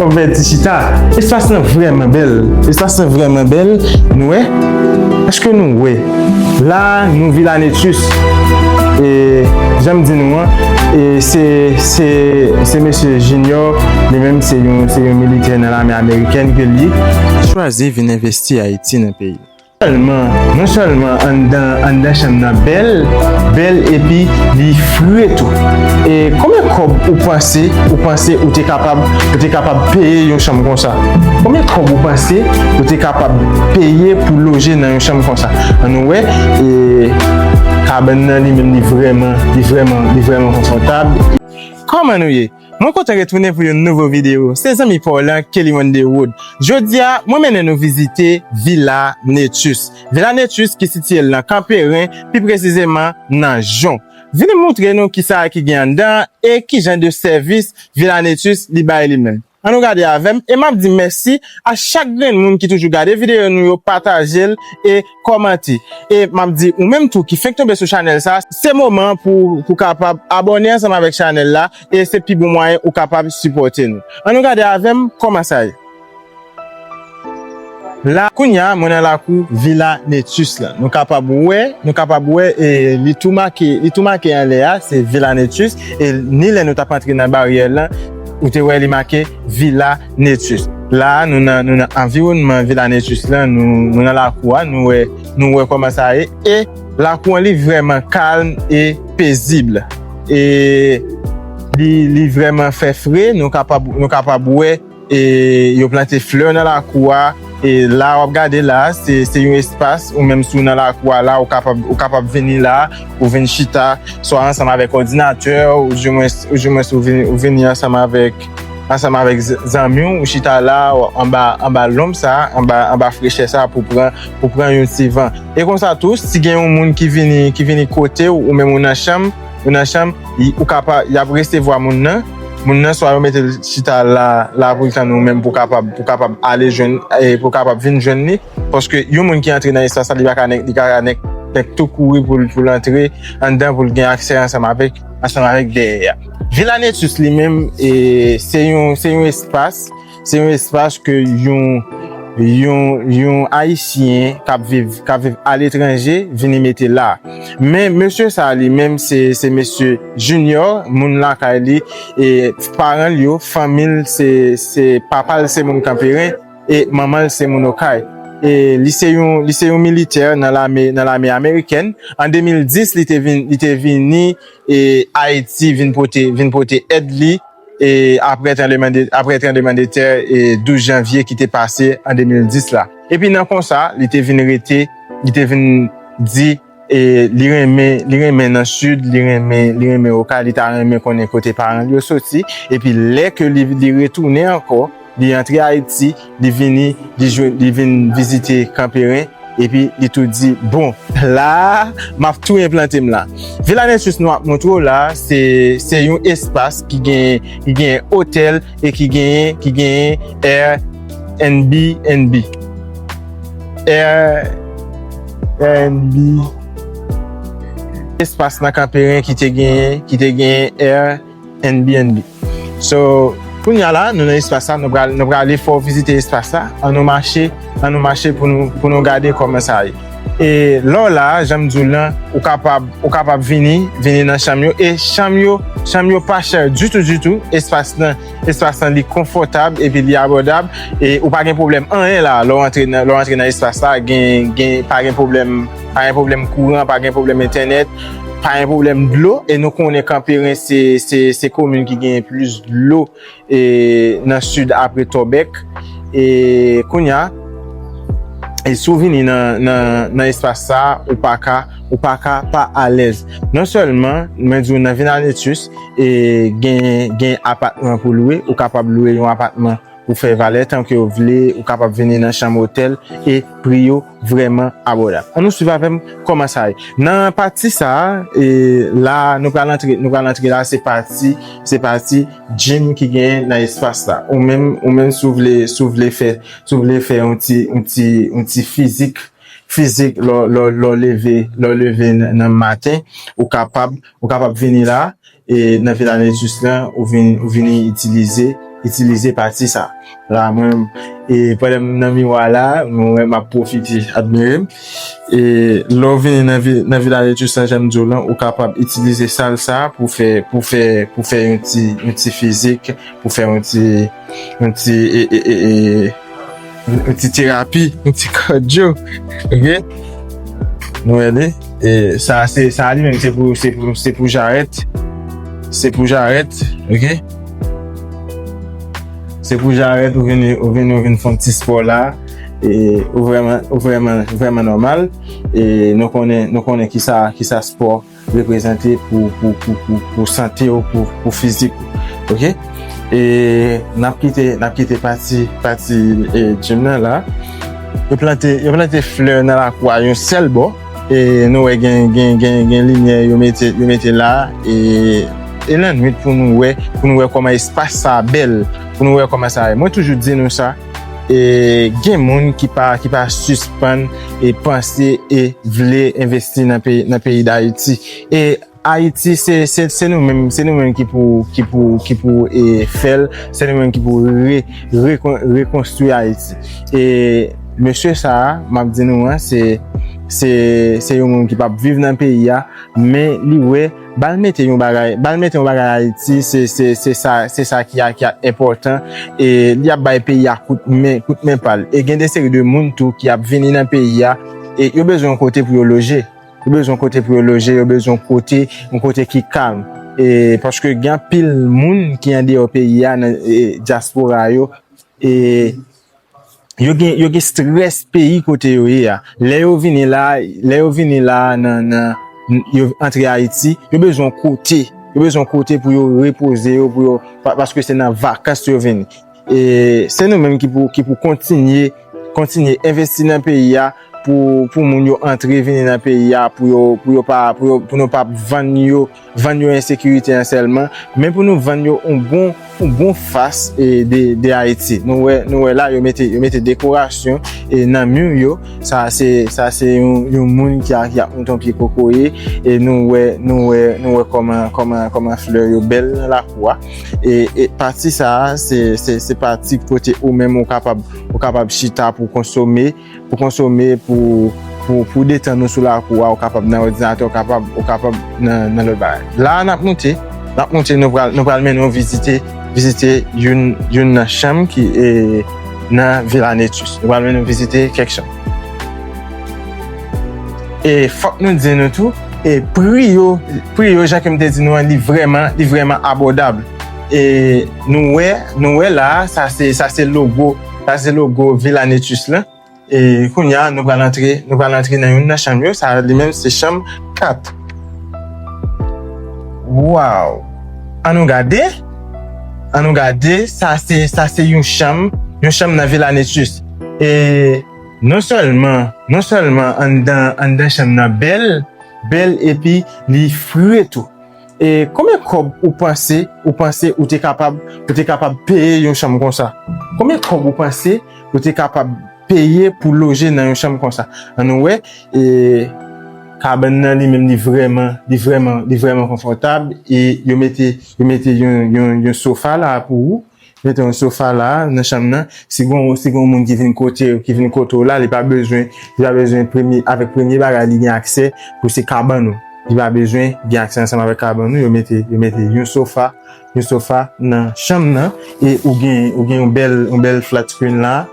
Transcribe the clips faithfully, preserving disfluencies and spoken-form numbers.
Kòb vèt ti chita. Espas lan vrèman bèl. Espas lan vrèman bèl. Nou wè? Èske nou wè? La, nou Villa Netus. E, jan m di nou an, e, se, se, se mesye Junior, li menm se yon, se yon militè nan lame amerikèn ke li chwazi vin envesti Ayiti nan peyi. Sèlman, non sèlman anndan, anndan chanm nan bèl, bèl epi li fre tou. E konbyen kòb ou panse, ou panse ou te kapab, ou te kapab peye yon chanm konsa? Konbyen kòb ou panse ou te kapab peye pou loje nan yon chanm konsa? Ann nou wè, e kabann nan li menm li vrèman, li vrèman, li vrèman konfòtab. Kòman nou ye? Mwen kontan retounen pou yon nouvo videyo. Se zanmi pa w lan, Kelly Wonderwood. Jodi a, mwen mennen nou vizite Villa Netus. Villa Netus ki sitiye l nan Kanperen, pi presizeman nan Jon. Vini moutre nou kisa ki gen anndan e ki jan de sèvis Villa Netus li bay li menm. Ann nou gade avè m e m ap di mèsi a chak grenn moun ki toujou gade videyo nou yo, pataje l e kòmante. E m ap di ou menm tou ki fenk tonbe sou chanèl sa, se moman pou, pou kapab abòne ansanm avèk chanèl la e se pi bon mwayen ou kapab sipòte nou. Ann nou gade avè m kòman sa ye. La, kounye a, mwen nan lakou Villa Netus lan. Nou kapab wè, nou kapab wè, e, li tou make, li tou make anlè a, se Villa Netus. E ni lè nou t ap antre nan baryè lan, ou te wè li make Villa Netus. La, nou nan, nou nan anviwònman Villa Netus lan, nou, nou nan lakou a, nou wè, nou wè kòman sa ye. E lakou an, li vrèman kalm e pezib. E li, li vrèman fè fre, nou kapab, nou kapab wè e yo plante flè nan lakou a. E la w ap gade la, se, se yon espas, ou menm si w nan lakou a la, ou kapab, ou kapab vini la, ou vin chita, swa ansanm avèk òdinatè, ou dimwens, ou dimwens ou vin, ou vini ansanm avèk, ansanm avèk z-, zanmi w, ou chita la, anba, anba lonb sa, anba, anba frechè sa, pou pran, pou pran yon ti van. E konsa tou, si gen yon moun ki vini, ki vini kote w, ou menm ou nan chanm, ou nan chanm, y-, ou kapa-, y ap resevwa moun nan. Moun nan, swa yo mete l chita la, la pou l tann ou menm pou kapab, pou kapab ale jwenn, e pou kapab vin jwenn li. Paske yon moun ki antre nan espas la, li pa ka nèk, li pa ka nèk, nèk tou kouri pou l, pou l antre anndan, pou l gen aksè ansanm avèk, ansanm avèk dèyè a. Villa Netus li menm, e, se yon, se yon espas, se yon espas ke yon, yon, yon Ayisyen k ap viv, k ap viv aletranje vini mete la. Men mesye sa li menm, se, se mesye Junior, moun lakay li, e paran l yo, fanmi l, se, se papa l se moun Kanperen, e manman l se moun Okay. E li se yon, li se yon militè nan lame, nan lame amerikèn. An de mil dis, li te vin, li te vini, e, Ayiti, vin pote, vin pote èd li, e, apre tranblemann de, apre tranblemann de tè, e, douz janvye ki te pase an de mil dis la. Epi nan konsa, li te vin rete, li te vin di, e, li renmen, li renmen nan sid, li renmen, li renmen Okay, li ta renmen konnen kote paran l yo soti. Epi lè ke li, li retounen ankò, li antre Ayiti, li vini, li jwenn, li vin vizite Kanperen, epi li tou di, bon, la, m ap tou enplante m la. Villa Netus nou ap montre w la, se, se yon espas ki gen, ki gen otèl e ki genyen, ki genyen Airbnb. Airbnb. Espas nan Kanperen ki te genyen, ki te genyen Airbnb. So, kounye a la, nou nan espas la, nou pral, nou prale fè w vizite espas la. Ann nou mache, ann nou mache pou nou, pou nou gade kòman sa ye. E lè w la, jan m di w lan, ou kapab, ou kapab vini, vini nan chanm yo. E chanm yo, chanm yo pa chè ditou, ditou. Espas lan, espas lan li konfòtab epi li abòdab. E ou pa gen pwoblèm anyen la, lè w antre nan, lè w antre nan espas la, gen, gen, pa gen pwoblèm, pa gen pwoblèm kouran, pa gen pwoblèm entènèt, pa gen pwoblèm dlo. E nou konnen Kanperen se, se, se komin ki genyen plis dlo e nan sid apre Tòbèk. E kounye a, e si w vini nan, nan, nan espas sa a, ou pa ka, ou pa ka pa alèz. Non sèlman, mwen di w nan Villa Netus, e gen, gen apatman pou lwe, ou kapab lwe yon apatman pou fè valè tan ke w vle, ou kapab vini nan chanm otèl, e pri yo vrèman abòdab. Ann nou swiv avè m kòman sa ye. Nan pati sa a, e la, nou pral antre, nou pral antre la, se pati, se pati gym ki genyen nan espas la. Ou menm, ou menm si w vle, si w vle fè, si w vle fè yon ti, yon ti, yon ti fizik, fizik lè, lè, lè w leve, lè w leve nan, nan maten, ou kapab, ou kapab vini la, e nan Villa Netus lan, ou vin, ou vini itilize itilize pati sa. La, mwen, e pandan m nan miwa la, nou wè m ap pwofite admire m. E lè w vini nan vi-, nan Vila Letchis lan, jan m di w lan, ou kapab itilize sal sa pou fè, pou fè, pou fè yon ti, yon ti fizik, pou fè yon ti, yon ti, e, e, e, e, yon ti terapi, yon ti kadyo. Ok? Nou wè li. E sa, se, sa li menm, se pou, se pou, se pou jarèt. Se pou jarèt. Ok? Se pou jarèt, ou vini, ou vini, ou vin fè yon ti spò la. E ou vrèman, ou vrèman, vrèman nòmal. E nou konnen, nou konnen kisa, kisa spò reprezante pou, pou, pou, pou, pou sante w, pou, pou fizik ou. Ok? E n ap kite, n ap kite pati, pati, e, gym nan la. Yo plante, yo plante flè nan lakou a yon sèl bò. E nou wè gen, gen, gen, gen limyè yo mete, yo mete la. E, e lannwit pou nou wè, pou nou wè kòman espas sa bèl, pou nou wè kòman sa ye. Mwen toujou di nou sa, e gen moun ki pa, ki pa sispann e panse e vle envesti nan peyi, nan peyi Dayiti. E Ayiti, se, se, se nou menm, se nou menm ki pou, ki pou, ki pou, e, fè l, se nou menm ki pou re-, rekon-, rekonstwi Ayiti. E mesye sa a, m ap di nou an, se, se, se yon moun ki p ap viv nan peyi a, men li wè, ba l mete yon bagay, ba l mete yon bagay Ayiti, se, se, se sa, se sa ki a, ki a enpòtan. E li ap bay peyi a kout men, kout men pa l. E gen de seri de moun tou ki ap vini nan peyi a, e yo bezwen yon kote pou yo loje. Yo bezwen kote pou yo loje, yo bezwen kote, yon kote ki kalm. E paske gen anpil moun ki andeyò peyi a, nan, e, dyaspora yo, e yo gen, yo gen strès peyi kote yo ye a. Lè yo vini la, lè yo vini la nan, nan, yo antre Ayiti, yo bezwen kote, yo bezwen kote pou yo repoze yo, pou yo, pa-, paske se nan vakans yo vini. E se nou menm ki pou, ki pou kontinye, kontinye envesti nan peyi a pou, pou moun yo antre vini nan peyi a, pou yo, pou yo pa, pou yo, pou nou pa vann yo, vann yo ensekirite an sèlman, men pou nou vann yo yon bon, yon bon fas, e, de, de Ayiti. Nou wè, nou wè la, yo mete, yo mete dekorasyon, e, nan mi yo. Sa se, sa se yon, yon moun ki a, ki ap monte yon pye kokoye, e nou wè, nou wè, nou wè kòman, kòman, kòman flè yo bèl nan lakou a. E, e pati sa a, se, se, se pati kote ou menm ou kapab, ou kapab chita pou konsome, pou konsome, pou, pou, pou detann ou sou lakou a, ou kapab nan òdinatè, ou kapab, ou kapab nan, nan lòt bagay. La a, n ap moute, n ap moute, nou pral, nou pral mennen w vizite, vizite youn, youn nan chanm ki, e, nan Vila Netus. Nou pral mennen w vizite kèk chanm. E fòk nou di nou tou, e pri yo, pri yo, jan ke m te di nou an, li vrèman, li vrèman abòdab. E nou wè, nou wè la, sa se, sa se logo, sa se logo Vila Netus lan. E kounye a, nou pral antre, nou pral antre nan youn nan chanm yo, sa li menm se chanm kat. Waw! An nou gade, an nou gade, sa se, sa se yon chanm, yon chanm nan Vila Netus. E non sèlman, non sèlman anndan, anndan chanm nan bèl, bèl epi li fre tou. E konbyen kòb ou panse, ou panse ou te kapab, ou te kapab peye yon chanm konsa? Konbyen kòb ou panse ou te kapab peye pou loje nan yon chanm konsa? An nou wè, e kabann nan li menm li vrèman, li vrèman, li vrèman konfòtab, e yo mete, yo mete yon, yon, yon sofa la pou ou. Mete yon sofa la nan chanm nan. Si gon, si gon moun ki vin kote, ki vin kote w la, li pa bezwen, li pa bezwen premye, avèk premye bagay li gen aksè pou se kabann ou. Li pa bezwen gen aksè ansanm avèk kabann ou. Yo mete, yo mete yon sofa, yon sofa nan chanm nan, e ou gen, ou gen yon bèl, yon bèl flat screen la,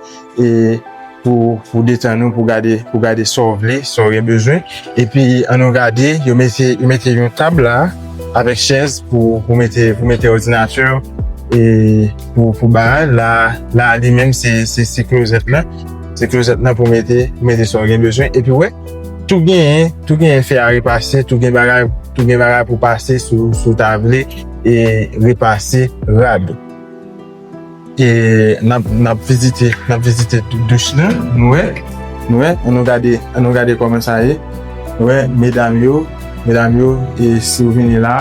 e pou, pou detann ou, pou gade, pou gade sa w vle, sa w gen bezwen. Epi, an nou gade, yo mete, yo mete yon tab la, avèk chèz pou, pou mete, pou mete òdinatè, e pou, pou bagay. La, la, li menm, se, se, se klozèt la. Se klozèt la pou mete, pou mete sa w gen bezwen. Epi, wè, tou genyen, tou genyen fè a repase, tou gen bagay, tou gen bagay pou pase si w, si w ta vle, e repase rad. E n ap, n ap vizite, n ap vizite dou-, douch lan, nou wè, nou wè, an nou gade, an nou gade kòman sa ye. Nou wè, medam yo, medam yo, e si w vini la,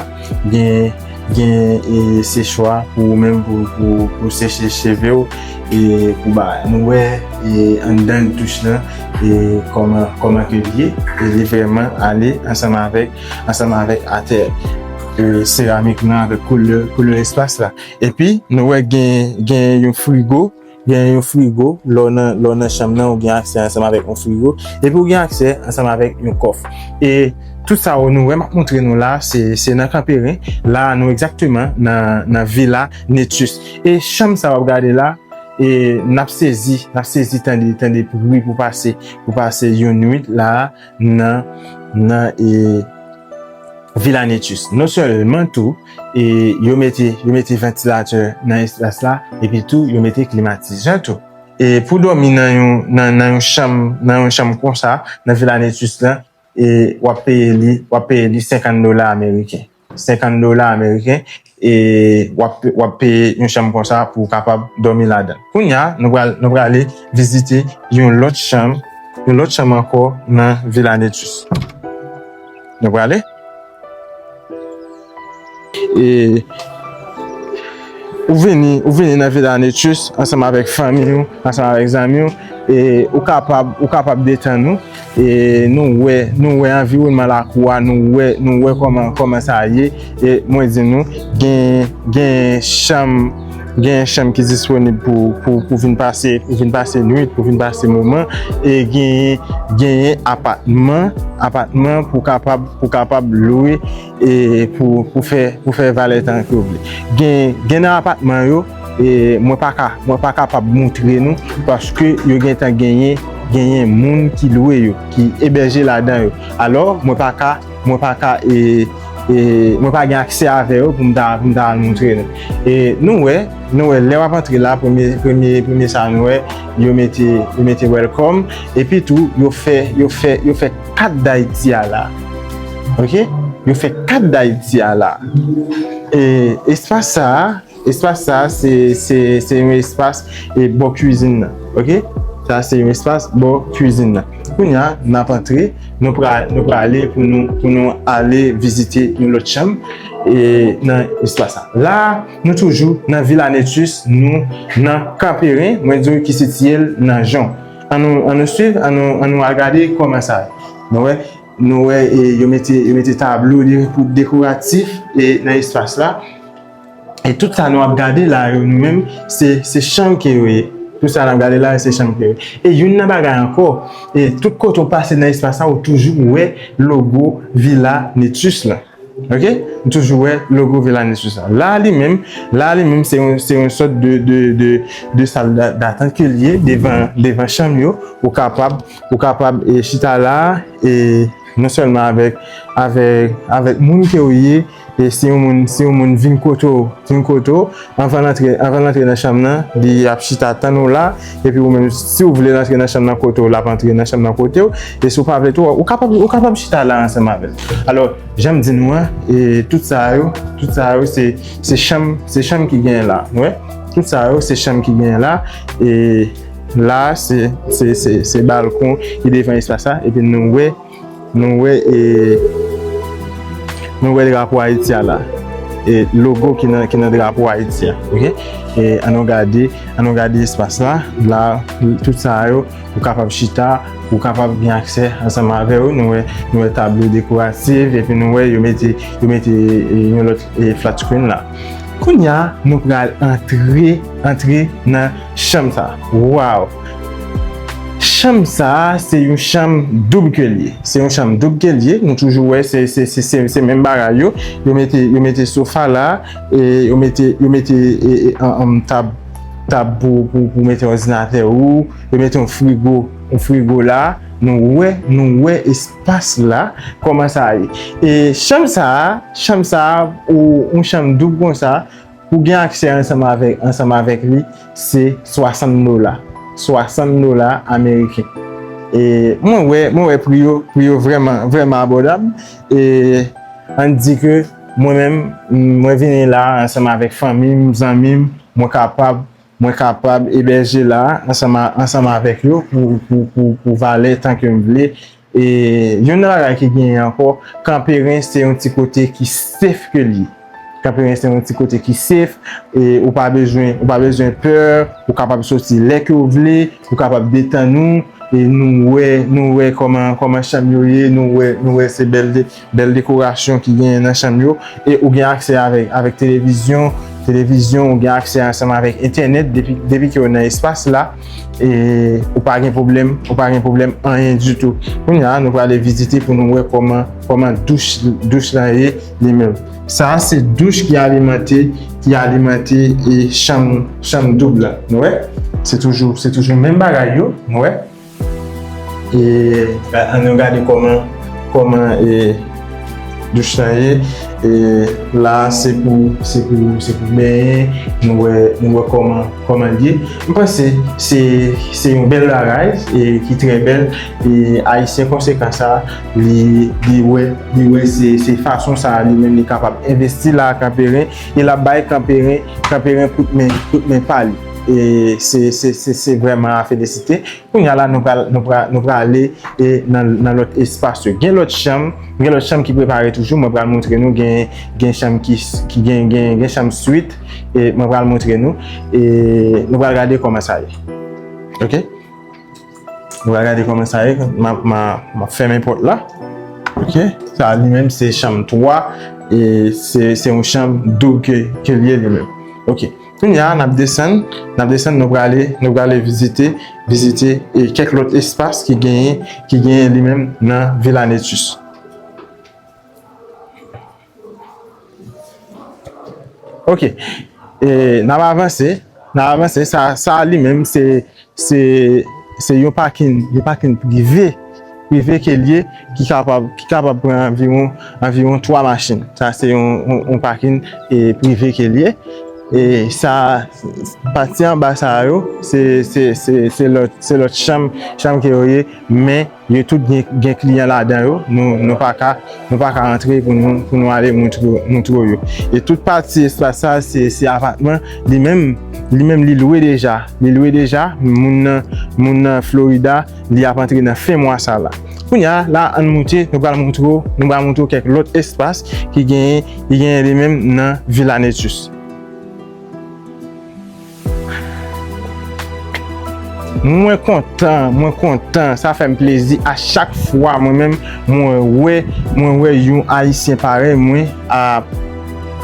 gen, gen, e sechwa pou ou menm, pou, pou, pou seche cheve w, e pou bagay. Nou wè, e anndan douch lan, e kòman, kòman ke l ye, e li vrèman ale ansanm avèk, ansanm avèk atè. e, seramik lan avèk koulè, koulè espas la. Epi, nou wè gen, gen yon frigo, gen yon frigo, lè w nan, lè w nan chanm nan, ou gen aksè ansanm avèk yon frigo. Epi, ou gen aksè ansanm avèk yon kòf. E tout sa yo nou wè, m ap montre nou la, se, se nan Kanperen. La, nou egzakteman nan, nan Villa Netus. E chanm sa w ap gade la, e n ap sezi, n ap sezi tande, tande pri pou pase, pou pase yon nwit la nan, nan, e, Villa Netus. Non sèlman tou, e, yo mete, yo mete vantilatè nan espas la, epi tou, yo mete klimatizè tou. E pou dòmi nan yon, nan, nan yon chanm, nan yon chanm konsa, nan Villa Netus lan, e w ap peye li, w ap peye li senkant dola ameriken. Senkant dola ameriken, e w ap, w ap peye yon chanm konsa pou w kapab dòmi ladan. Kounye a, nou pral, nou prale vizite yon lòt chanm, yon lòt chanm ankò nan Villa Netus. Nou prale. E ou vini, ou vini nan Villa Netus ansanm avèk fanmi w, ansanm avèk zanmi w, e ou kapab, ou kapab detann ou. E nou wè, nou wè anviwònman lakou a, nou wè, nou wè kòman, kòman sa ye. E mwen di nou, gen, gen chanm, gen chanm ki disponib pou, pou, pou vin pase, pou vin pase nwit, pou vin pase moman. E gen, genyen apatman, apatman pou kapab, pou kapab lwe, e pou, pou fè, pou fè valè tan ke w vle. Gen, gen nan apatman yo, e mwen pa ka, mwen pa kapab montre nou, paske yo gentan genyen, genyen moun ki lwe yo, ki ebèje ladan yo. Alò, mwen pa ka, mwen pa ka, e, e, mwen pa gen aksè avè yo pou m ta, pou m ta al montre nou. E nou wè, nou wè, lè w ap antre la, premye, premye, premye sa nou wè, yo mete, yo mete welcome, epi tou, yo fè, yo fè, yo fè kat Dayiti a la. Oke? Yo fè kat Dayiti a la. E espas sa a, espas sa a, se, se, se yon espas, e, bò kwizin nan. Oke? Sa se yon espas bò kwizin nan. Kounye a, n ap antre, nou pra-, nou prale pou nou, pou nou ale vizite yon lòt chanm, e, nan espas sa. La, nou toujou nan Villa Netus, nou nan Kanperen, mwen di w ki sitiye l nan Jon. Ann nou, ann nou swiv, ann nou, ann nou al gade kòman sa ye. Nou wè, nou wè, e, yo mete, yo mete tablo de, pou dekoratif, e, nan espas la. E tout sa nou ap gade la yo, nou menm, se, se chanm ke yo ye. Tout sa n ap gade la yo, se chanm ke yo ye. E youn nan bagay ankò, e tout kote w pase nan espas sa, ou toujou wè logo Villa Netus la. Oke? Ou toujou wè logo Villa Netus la. La li menm, la li menm, se yon, se yon sòt de, de, de, de sal da-, datant ke l ye devan, devan chanm yo. Ou kapab, ou kapab, e, chita la, e non sèlman avèk, avèk, avèk moun ke w ye, e si yon moun, si yon moun vin kote w, vin kote w, anvan l antre, anvan l antre nan chanm nan, li ap chita tann ou la, epi ou menm, si w vle l antre nan chanm nan kote w, l ap antre nan chanm nan kote w, e si w pa vle tou, ou kapab, ou kapab chita la ansanm avè l. Alò, jan m di nou an, e tout sa yo, tout sa yo, se, se chanm, se chanm ki genyen la, wè. Tout sa yo, se chanm ki genyen la, e la, se, se, se, se balkon ki devan espas la, epi nou wè, nou wè, e, nou wè drapo Ayiti a la. E logo ki nan, ki nan drapo Ayiti a, oke? E ann nou gade, ann nou gade espas la. La, tout sa yo, ou kapab chita, ou kapab gen aksè ansanm avè yo. Nou wè, nou wè tablo dekoratif, epi nou wè yo mete, yo mete, e, yon lòt, e, flat screen la. Kounye a, nou pral antre, antre nan chanm sa. Waw! Chanm sa a, se yon chanm doub ke l ye. Se yon chanm doub ke l ye. Nou toujou wè, se, se, se, se, se menm bagay yo. Yo mete, yo mete sofa la, e yo mete, yo mete, e, e, an, an, tab, tab pou, pou, pou mete òdinatè ou, yo mete yon frigo, yon frigo la. Nou wè, nou wè espas la, kòman sa ye. E chanm sa a, chanm sa a, ou, yon chanm doub konsa, pou gen aksè ansanm avèk, ansanm avèk li, se swasant dola. Swasant dola ameriken. E mwen wè, mwen wè pri yo, pri yo vrèman, vrèman abòdab. E ann di ke mwen menm, mwen vini la ansanm avèk fanmi m, zanmi m, mwen kapab, mwen kapab ebèje la ansanm a, ansanm avèk yo pou, pou, pou, pou valè tan ke m vle. E youn nan bagay ki genyen ankò, Kanperen se yon ti kote ki safe ke l ye. Kanperen se yon ti kote ki safe, e ou pa bezwen, ou pa bezwen pè, ou kapab soti lè ke w vle, ou kapab detann ou, E nou wè, nou wè kòman, kòman chanm yo ye, nou wè, nou wè se bèl de, bèl dekorasyon ki genyen nan chanm yo. E ou gen aksè avèk, avèk televizyon, televizyon, ou gen aksè ansanm avèk entènèt, depi, depi ke w nan espas la, e ou pa gen pwoblèm, ou pa gen pwoblèm anyen ditou. Kounye a, nou prale vizite pou nou wè kòman, kòman douch, douch lan ye li menm. Sa a se douch ki alimante, ki alimante, e, chanm, chanm doub la. Nou wè? Se toujou, se toujou menm bagay yo, nou wè? E, ann nou gade kòman, kòman, e, douch lan ye. E, la, se pou, se pou, se pou benyen. Nou wè, nou wè kòman, kòman l ye. M panse se, se yon bèl bagay, e, ki trè bèl. E, Ayisyen konsekan sa, li, li wè, li wè se, se fason sa li menm li kapab envesti la Kanperen, e l ap bay Kanperen, Kanperen kout men, kout men pa li. E se, se, se, se vrèman a felisite. Kounye a la, nou pral, nou pral, nou prale, e, nan, nan lòt espas yo. Gen lòt chanm, gen lòt chanm ki prepare toujou. Mwen pral montre nou, gen, gen chanm ki, ki gen, gen, gen chanm swit. E mwen pral montre nou. E nou pral gade kòman sa ye. Ok? Nou pral gade kòman sa ye. M ap, m ap, m ap fèmen pòt la. Ok? Sa li menm se chanm twa. E se, se yon chanm doub ke, ke l ye li menm. Ok. Kounye a, n ap desann, n ap desann, nou prale, nou prale vizite, vizite, e, kèk lòt espas ki genyen, ki genyen li menm nan Vila Netus. Ok. E, n ap avanse, n ap avanse, sa, sa li menm, se, se, se yon pakin, yon pakin prive, prive ke l ye, ki kapab, ki kapab pran anviwon, anviwon twa machin. Sa se yon, yon, yon pakin, e, prive ke l ye. E sa, pati anba sa yo, se, se, se, se lòt, se lòt chanm, chanm ke yo ye, men yo tout gen, gen kliyan ladan yo. Nou, nou pa ka, nou pa ka antre pou nou, pou nou ale montre, montre yo. E tout pati espas sa, se, se apatman, li menm, li menm li lwe deja. Li lwe deja, moun nan, moun nan Florida, li ap antre nan fen mwa sa la. Kounye a, la, ann moute, nou pral montre w, nou pral montre w kèk lòt espas ki genyen, ki genyen li menm nan Vila Netus. Mwen kontan, mwen kontan, sa fè m plezi a chak fwa mwen menm, mwen wè, mwen wè yon Ayisyen parèy mwen ap,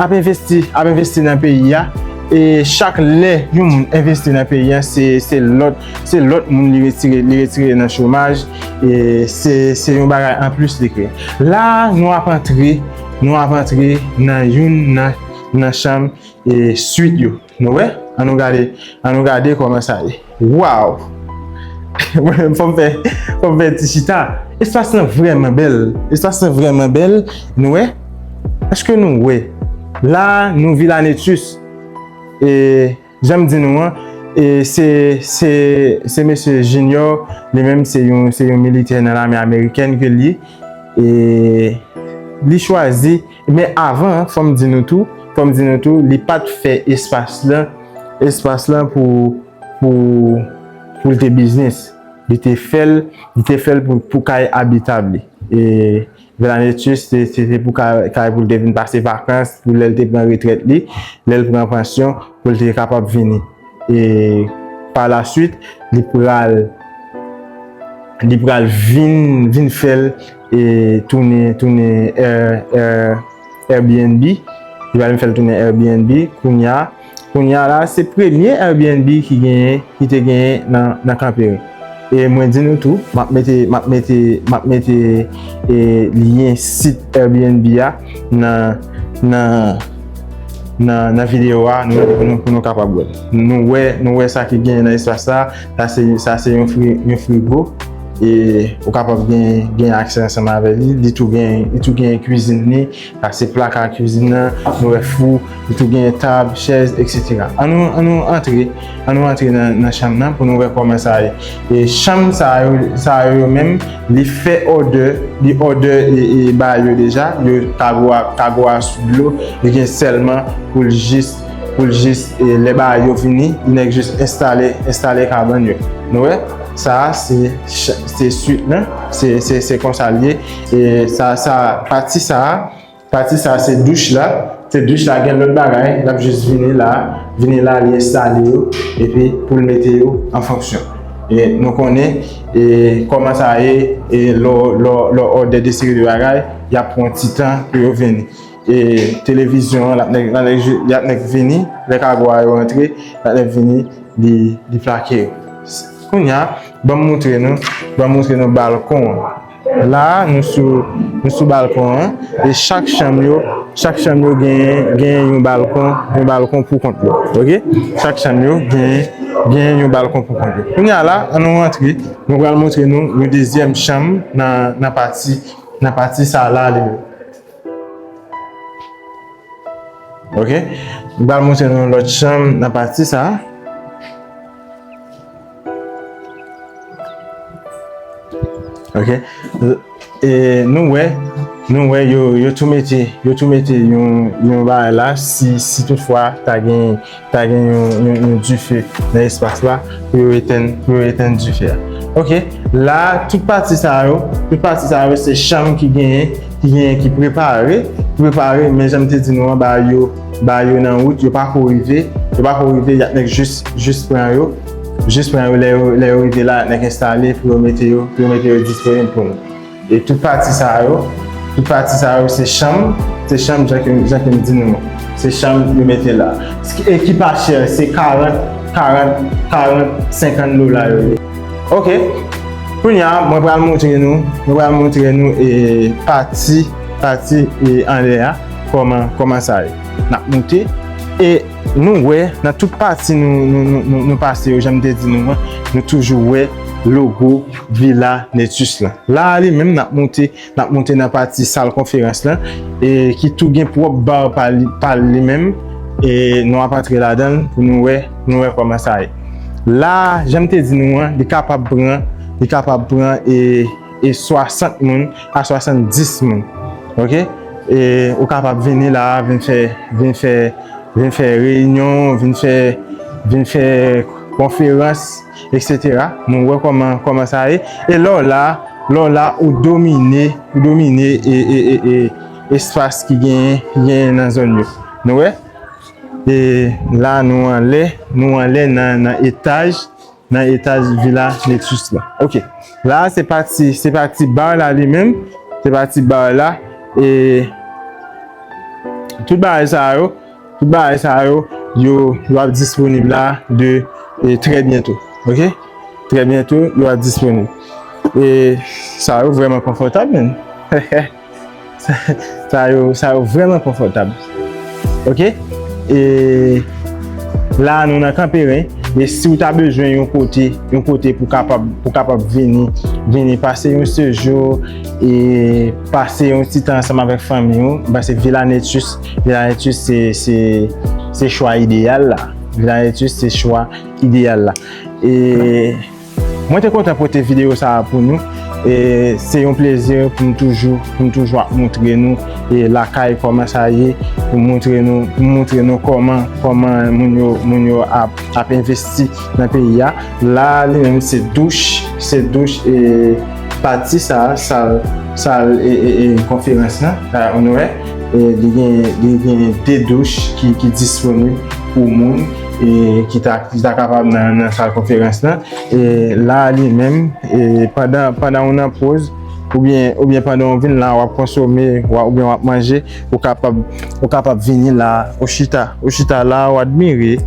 ap envesti, ap envesti nan peyi a. E chak lè yon moun envesti nan peyi a, se, se lòt, se lòt moun li retire, li retire nan chomaj. E se, se yon bagay anplis li kreye. La, nou ap antre, nou ap antre nan youn nan, nan chanm, e, swit yo. Nou wè? Ann nou gade, ann nou gade kòman sa ye. Waw! Mwen menm, fò m fè, fò m fè ti chita. Espas lan vrèman bèl. Espas lan vrèman bèl. Nou wè? Èske nou wè? La, nou Vila Netus. E, jan m di nou an, e, se, se, se mesye Junior, li menm se yon, se yon militè nan lame amerikèn ke l ye. E li chwazi, men avan, fò m di nou tou, fò m di nou tou, li pa t fè espas lan, espas lan pou, pou, pou l te biznis. Li te fè l, li te fè l pou, pou kay abitab li. E Vila Netus, se, se, se pou kay, kay pou l te vin pase vakans, pou lè l te pran retrèt li, lè l pran pansyon, pou l te kapab vini. E pa la swit, li pral, li pral vin, vin fè l, e tounen, tounen Air, Air, Airbnb. Li pral vin fè l tounen Airbnb. Kounye a, kounye a la, se premye Airbnb ki genyen, ki te genyen nan, nan Kanperen. E mwen di nou tou, m ap mete, m ap mete, m ap mete, e, lyen sit Airbnb a nan, nan, nan, nan videyo a, nou, pou nou, pou nou kapab wè l. Nou wè, nou wè sa ki genyen nan espas sa. Sa se, sa se yon fri, yon frigo. E ou kapab gen, gen aksè ansanm avè li. Li tou gen, li tou gen kwizin li. Sa se plaka kwizin nan. Nou wè fou. Li tou gen tab, chèz, etsetera. Ann nou, ann nou antre, ann nou antre nan, nan chanm nan pou nou wè kòman sa ye. E chanm sa yo, sa yo, yo menm, li fè òdè, li òdè e, e ba yo deja. Yo kago a, kago a sou dlo. Li gen sèlman pou l jis, pou l jis, e lè bagay yo vini, li nèk jis enstale, enstale kabann yo. Nou wè? Sa a se, se swit lan, se, se, se konsa l ye. E sa, sa, pati sa a, pati sa a se douch la. Se douch la gen lòt bagay, l ap jis vini la, vini la, li enstale yo, epi pou l mete yo an fonksyon. E nou konnen e kòman sa ye, e lè w, lè w, lè w òdè de seri de bagay, y ap pran yon ti tan pou yo vini. E televizyon an, l ap nèk, l ap nèk ju-, y ap nèk vini, lè kago a yo rantre, y ap nèk vini, li, li plake yo. Kounye a, ban m montre nou, ban m montre nou balkon an. La a, nou sou, nou sou balkon an, e chak chanm yo, chak chanm yo genyen, genyen yon balkon, yon balkon pou kont yo, oke? Chak chanm yo genyen, genyen yon balkon pou kont yo. Kounye a la, an nou rantre, nou pral montre nou yon dezyèm chanm nan, nan pati, nan pati sa la li menm. Oke? M pral montre nou lòt chanm nan pati sa. Oke? E nou wè, nou wè yo, yo tou mete, yo tou mete yon, yon bagay la, si, si toutfwa ta gen, ta gen yon, yon, yon dife nan espas la, pou yo etenn, pou yo etenn dife a. Oke? La, tout pati sa yo, tout pati sa yo, se chanm ki genyen, ki genyen, ki prepare, ki prepare, men jan m te di nou an, bagay yo, bagay yo nan wout, yo pako rive, yo pako rive, y ap nèk jis, jis pran yo, jis pran yo, lè yo, lè yo rive la, y ap nèk enstale pou yo mete yo, pou yo mete yo disponib pou nou. E tout pati sa yo, tout pati sa yo, se chanm, se chanm, jan ke, jan ke m di nou an. Se chanm yo mete la. E ki pa chè, se karant, karant, karant, senkant dola yo ye. Oke. Kounye a, mwen pral montre nou, mwen pral montre nou, e, pati, pati, e, anlè a, kòman, kòman sa ye. N ap moute. E nou wè, nan tout pati nou, nou, nou, nou, nou pase yo, jan m te di nou an, nou toujou wè logo Villa Netus lan. La a li menm, n ap moute, n ap moute nan pati sal konferans lan, e ki tou gen pwòp ba pa li, pa li menm, e nou ap antre ladan l pou nou wè, nou wè kòman sa ye. La a, jan m te di nou an, li kapab pran, li kapab pran, e, e swasant moun a swasanndis moun. Oke? E ou kapab vini la a, vin fè, vin fè, vin fè reyinyon, vin fè, vin fè konferans, etsetera. Nou wè kòman, kòman sa ye. E lè w la, lè w la, ou domine, ou domine, e, e, e, e, espas ki genyen, ki genyen nan zòn yo. Nou wè? E la, nou anlè, nou anlè nan, nan etaj, nan etaj Villa Netus la. Oke. La, se pati, se pati bar la li menm. Se pati bar la. E tout bagay sa yo, tout bagay sa yo, yo, yo ap disponib la de, e, trè byento. Oke? Trè byento, yo ap disponib. E sa yo vrèman konfòtab, menn. Sa yo, sa yo vrèman konfòtab. Oke? E la, nou nan Kanperen. E si w ta bezwen yon kote, yon kote pou kapab, pou kapab vini, vini pase yon sejou, e pase yon ti tan ansanm avèk fanmi w, m panse Villa Netus, Villa Netus se, se, se chwa ideyal la. Villa Netus se chwa ideyal la. E mwen te kontan pote videyo sa a pou nou. E se yon plezi pou m toujou, pou m toujou ap montre nou, e, lakay kòman sa ye, pou m montre nou, pou m montre nou kòman, kòman moun yo, moun yo ap, ap envesti nan peyi a. La a li menm se douch, se douch, e, pati sa a, sal, sal, e, e, e, konferans lan, la, nou wè, e, li gen, li gen de douch ki, ki disponib pou moun, e, ki ta, ki ta kapab nan, nan sal konferans lan. E la a li menm, e pandan, pandan w nan poz, oubyen, oubyen pandan w vin la, w ap konsome, w a, oubyen w ap manje, ou kapab, ou kapab vini la, ou chita, ou chita la, w admire,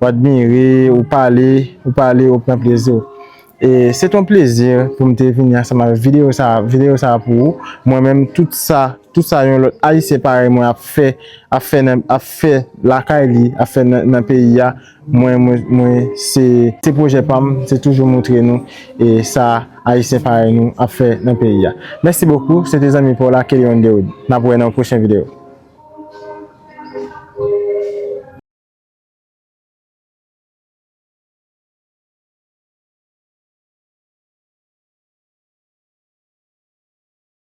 w admire, ou pale, ou pale, ou pran plezi w. E se t on plezi pou m te vini ansanm avèk videyo sa, videyo sa pou ou. Mwen menm, tout sa, tout sa yon lòt Ayisyen parèy mwen ap fè, ap fè nan, ap fè lakay li, ap fè nan, nan peyi a, mwen, mwen, mwen, se, se pwojè pa m, se toujou montre nou, e sa Ayisyen parèy nou ap fè nan peyi a. Mèsi bokou, se te zanmi pa w la, Kelly on the road. N ap wè nan yon pwochen videyo.